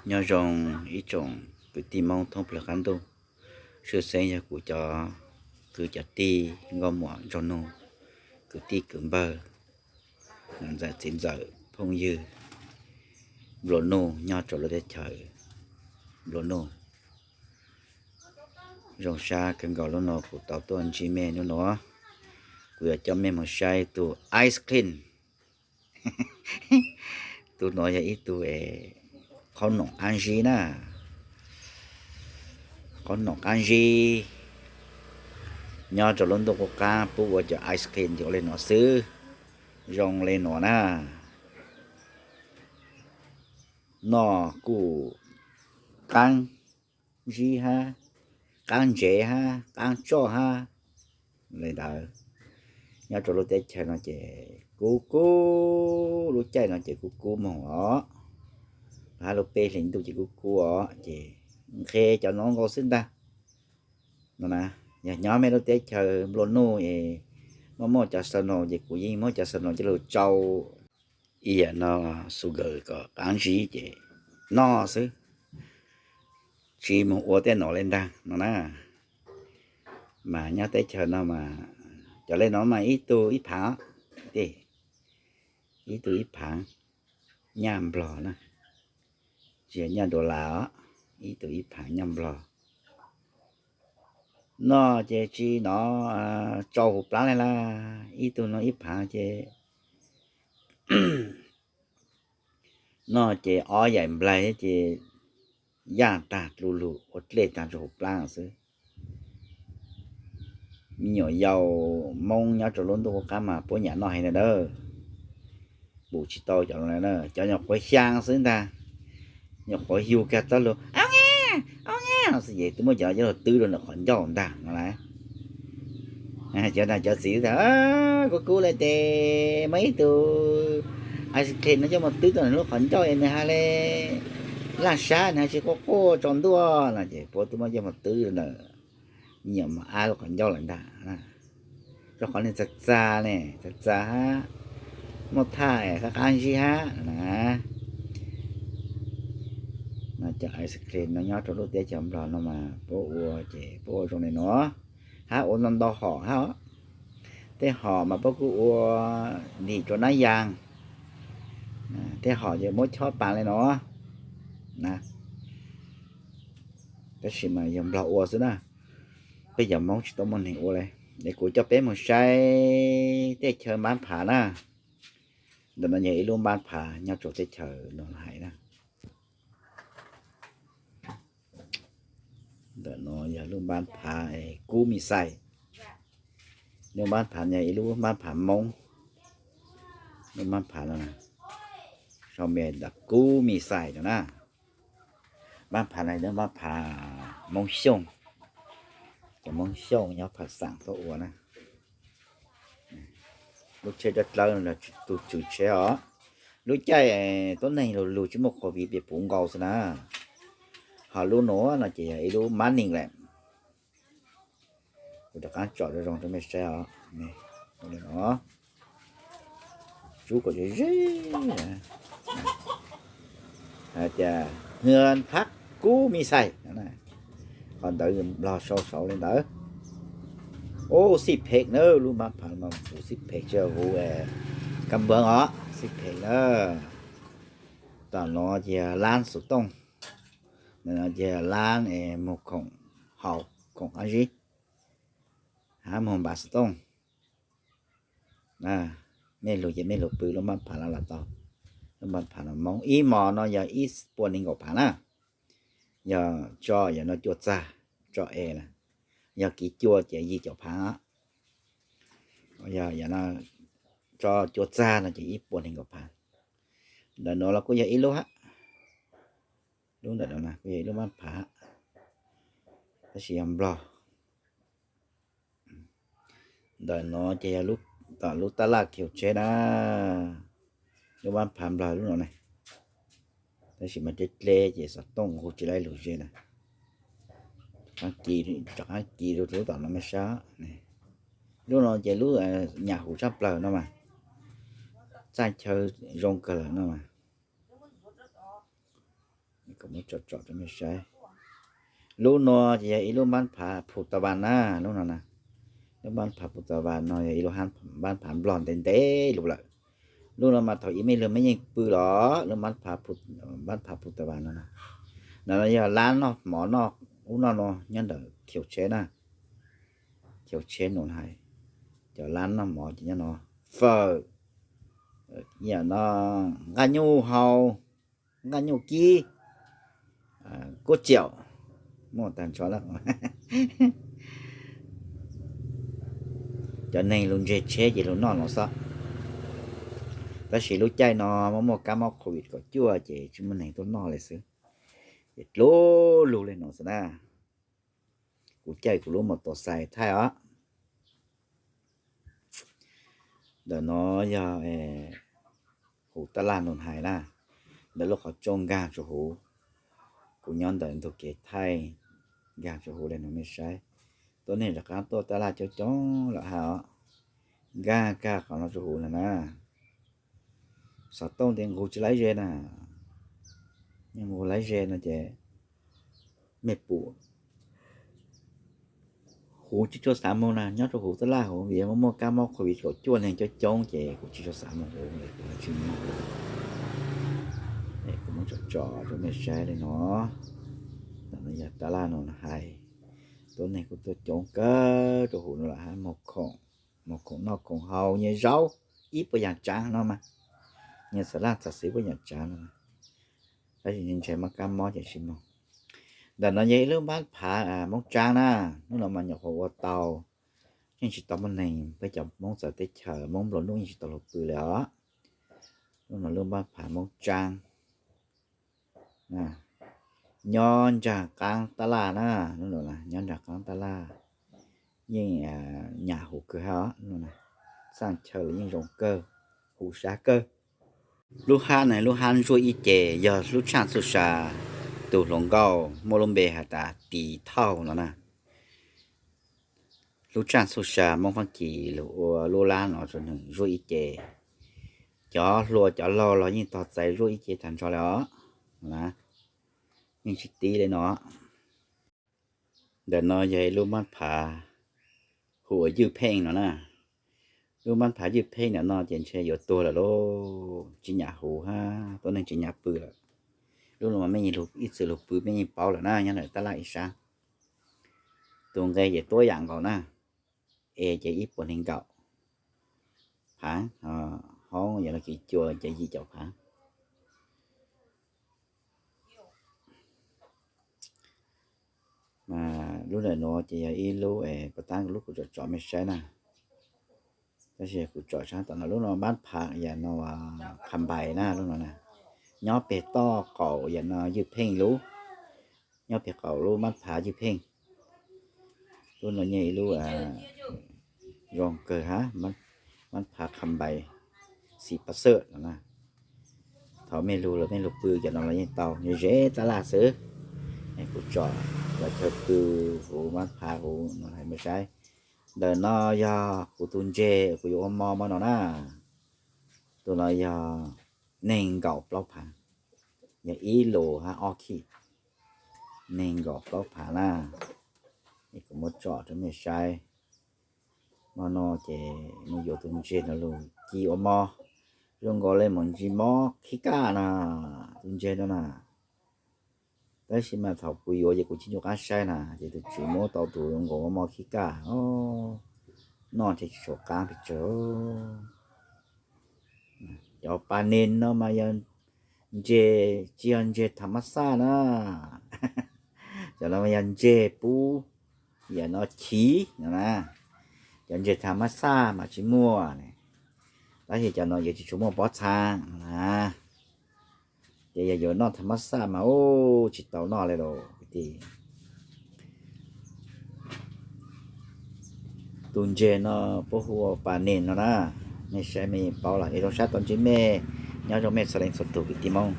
Nyob zoo ib tsoom kwv tij Hmoob thoob plaws qab ntuj, tshwj xeeb yog kuv cov kwv cov tij nkauj muam nraug nug, kwv tij kwv npawg, niam ntxawm txiv ntxawm phooj ywg nplua nuj nyob rau lub teb chaws nplua nuj. Zoo sab kawg nkaus lub no kuv tau tuaj ntsib mej hnub no. Kuv yuav coj mej mus saib tus ice cream. Tus no yog ib tug qhob noom qab zib na, qhob noom qab zib nyob rau lub ntuj qub qab pub ua cov ice cream ces ua li no xwb, zoo li no na. Noj kuj qaab zib hab, qaab ntsev hab, qaab tsoj hab li ntawd. Nyob rau lub teb chaws no ces kub kub, lub caij no ces kub kub moog os, hab lub peb hlis ntuj ces kub kub os ces nqhes cov no nkaus xwb ntag. No na, yog nyob mej lub teb chaws nplua nuj es muaj muaj cov snow ces kuv yeej muab cov snow coj lug tsau ib yam no sugar kom qaab zib ces noj xwb, tsis moog ua tej no le ntag no na. Mas nyob teb chaws no mas cov le no mas ib tug ib phaav, ib tug ib phaav nyaj nplog na, tsis yog nyaj dollar os, ib tug ib phaav nyaj nplog. Noj ces tsis nov tsau huv plaab le lawm, ib tug no ib phaav ces noj ces ob yaim nplaig ces yaj tag dlu lug ua dlej tag rau huv plaab xwb. Me nyuam yaus Moob nyob rau lub ntuj qub qab mas puab nyam noj heev na. Pum tsis tau cov, cov nyuam qhuav xyaa xwb ntag, nyuam qhuav yug kag txoj lug au nga, au nga no xwb ces twb muab cov no coj lug twb rau ntawm qhov ncauj ntag no lawm. Cov nam cov txiv tas, kub kub le tes muab ib tug ice cream no coj mus twb rau ntawm lub qhov ncauj es nws has le laj sab, nws has tsis quaj quaj tsaus ntuj no ces puab twb muab coj mus twb rau ntawm me nyuam mos ab lub qhov ncauj lawm ntag. Rau qhov nws txag txag ne, txag txag hab, muaj thaj qab qab zib hab na. No cov ice cream no nyob rau lub teb chaws nplog no mas puab ua ces puab ua zoo li no, hab ua ntau ntau hom hab. Tej hom mas puab kuj ua ntim rua nab yaas, tej hom ces muab chob paas li no na. Tab sis mas yog nplog ua xwb na, peb cov Moob tsis tau muaj neeg ua li. Es kuv coj peb mus saib tej chaw npab phav na. Ntawm no yog ib lub npab phav nyob rau teb chaws no hais na. Ntawm no yog lub npab phav Kub Mi Xais. Lub npab phav no yog ib lub npab phav Moob. Lub npab phav no sau npe tas Kub Mi Xais no na. Npab phav no yog lub npab phav Moob Xyooj. Cov Moob Xyooj nyob Phav Xaam tuaj ua na. Lub tsheb dlawb dlawb no yog tus tswv tsheb os. Lub caij tuab neeg lug lug tsis muaj COVID peb puv nkaus xwb na. Ho lub nuav no ces yog ib lub mab neeg lawm. Kuv rov qaab tsom zoo zoo rau mej saib os. Tsub kom ze ze. Hais tias Hwm Phab Kub Mi Xais, qhov ntawd Nplog sau saud li ntawd. Ub, six pack na, lub npab phav no huv six pack, tsis huv kab npawb os, six pack na. Tom no ces laab xuv tooj, no ces laab moog khoom haus, khoom qab zib, hab moog npav xuv tooj. Mej lug ces mej lug pw lub npab phav no los tau. Lub npab phav no Moob ib mos no yog ib puas neeg nkaum phav na. Yog tso yam no cua txag, tso es na, yog kiv cua ces yim caum phav. Yog tso cua txag no ces ib puas neeg nkaum phav. Ntawm no los kuj yog ib lub hab, lub ntawm no kuj yog ib lub npab phav, tab sis yog Nplog. Ntawm no ces yog tom lub tab laj khiv tsheb na, lub npab phav Nplog lub no ne. Tab sis mas dleb dleb ces xov tooj hu tsis laib lug ze na. Rov qaab kiv rau lub tom no mej saib. Lub no ces lub nyam huv tshaj plawg no mas, txaj chaw zoo kawg lawm no mas. Kuv muab tsom tsom rau mej saib. Lub no ces yog ib lub npab phav phu ta vas na, lub no na. Lub npab phav phu ta vas no yog ib lub npab phav nplog ntev ntev lug lawm. Lub no mas thaum ub mej lug mej yeej pw los lub npab phav phu ta vas no na. No yog lab noj mov noj ub noj no nyob ntawm khiv tsheb na. Khiv tsheb no hais, cov lab noj mov ces nyob no, fawm, no, nqaj nyuj hau, nqaj nyuj kib, kuab tsiaum, muaj tag nrho lawm. Cov neeg lug ntseg tsheb ces lug noj no xwb. Tab sis lub caij no muaj muaj kab mob covid kaum cuaj ces tsis muaj neeg tuaj noj li xwb, ces dlub lug li no xwb na. Kuv caij kuv lub mos tos xais thaij os. Ntawm no yog huv tab laj no hais na, ntawm lub qhov rooj nkaag rua huv. Kuv nyob ntawm ntug kev thaij nkaag rua huv le no mej saib. Tuab neeg rov qaab tuaj tab laj coob coob lawm hab os. Nkaag kag qhov no rua huv lawm na. Xov tooj tes nqug tsis laib ze na. Nqug laib ze no ces mej pum huv tsis tshua xav moog na, nyob rua huv tab laj huv vim muaj muaj kab mob covid kaum cuaj neeg coob coob ces kuv tsis tshua xav moog huv, kuv tsis moog huv. Kuv muab tsom tsom rua mej saib le no. Ntawm no yog tab laj no hais, tuab neeg kuj tuaj coob kawg rua huv no lawm hab, moog khoom noj khoom haus nyiaj zaub, ib puas yaam tsaav no mas, nyiaj xav laj txav xwb ib puas yaam tsaav no. Tab sis ntshai muaj kab mob ces tsis moog. Ntawm no yog ib lub npab phav Moob Tsaab na, lub no mas nyuam qhuav ua tau, yeej tsis tau muaj neeg, peb cov Moob txawv teb chaws Moob nplua nuj yeej tsis tau lug pw li os. Lub no lub npab phav Moob Tsaab, nyob nraag qaab tab laj na, nyob nraag qaab tab laj, yeej nyam huv kawg hab os. Xaaj chaw los yeej zoo kawg, huv sab kawg. Lub hab na, lub hab zuaj ib ce, yog lub tshaaj txuj sa tug hluas nkauj muaj lub npe has tas Tis Thauj no na. Lub tshaaj txuj sa Moob Faab Kis lug ua lub lab no rua nwg zuaj ib ce. Cov hluas cov laug los yeej tog txais zuaj ib ce tag nrho le os. Yeej tsis tib le no. Ntawm no yog ib lub npab phav hu ua Ywj Pheej no na. Lub npab phav Ywj Pheej ntawm no ces ntshe yuav tuag lawm lauj, tsis nyam huv hab tuab neeg tsis nyam pw lawm. Lub no mej yeej ib txwm lug pw mej yeej paub lawm na, nyob ntawm tab laj ib sab. Tus nqe ces tuab yaam nkaus na, es ces ib puas neeg nkaum phaav, hoob yog lug kis cua ces yim caum phaav. Mas lub ntawm nuav ces yog ib lub, puas tab lub kuv tsom tsom mej saib na. Tab sis kuv tsom tshab tom no, lub no npab phav yam no Qha Npais na, lub no na. Nyob peg toj qaum yam no Ywj Pheej lub, nyob peg qaum lub npab phav Ywj Pheej. Lub no yeej ib lub zoo kawg hab, npab phav Qha Npais, Xis Pas Xawj no na. Thaum mej lug los mej lug pw cov no los yeej tau, ze tab laj xwb. Kuv tsom los chaw pw huv npab phav huv no mej saib. Ntawm no yog kuv tus ntseg kuv yuav ua mo mo no na. Tus no yog neeg nkaum plaub phav, yog ib lus hab ob khij, neeg nkaum plaub phav na. Kuv muab tsom rau mej saib. Mo no ces nws yuav tus ntseg no lug ci ua mo, zoo nkaus le maum ntsis mob khib kaj na, tus ntseg no na. Tab sis mas thaum kuv yuav ces kuv tsis nco qab saib na, ces tus tswv muab tau tus zoo nkaus mob khib kaj, noj ces tsis tshua qab pes tsawg. Cov pas nes no mas yog ntseg, tsis yog ntseg tham mab xaj na. Cov no mas yog ntseg pub yam no chiv no na. Cov ntseg tham mab xaj mas tsis muaj ne, tab sis cov no yuav tsis tshua muaj pob txha na. Ces yog yuav noj tham mab xaj mas ub tsis tau noj li lauj kwv tij. Tus ntseg no puab hu ua pas nes no na, mej saib mej yeej paub lawm. Es zoo sab tau ntsib mej, nyob zoo mej txhua leej txhua tug kwv tij Moob.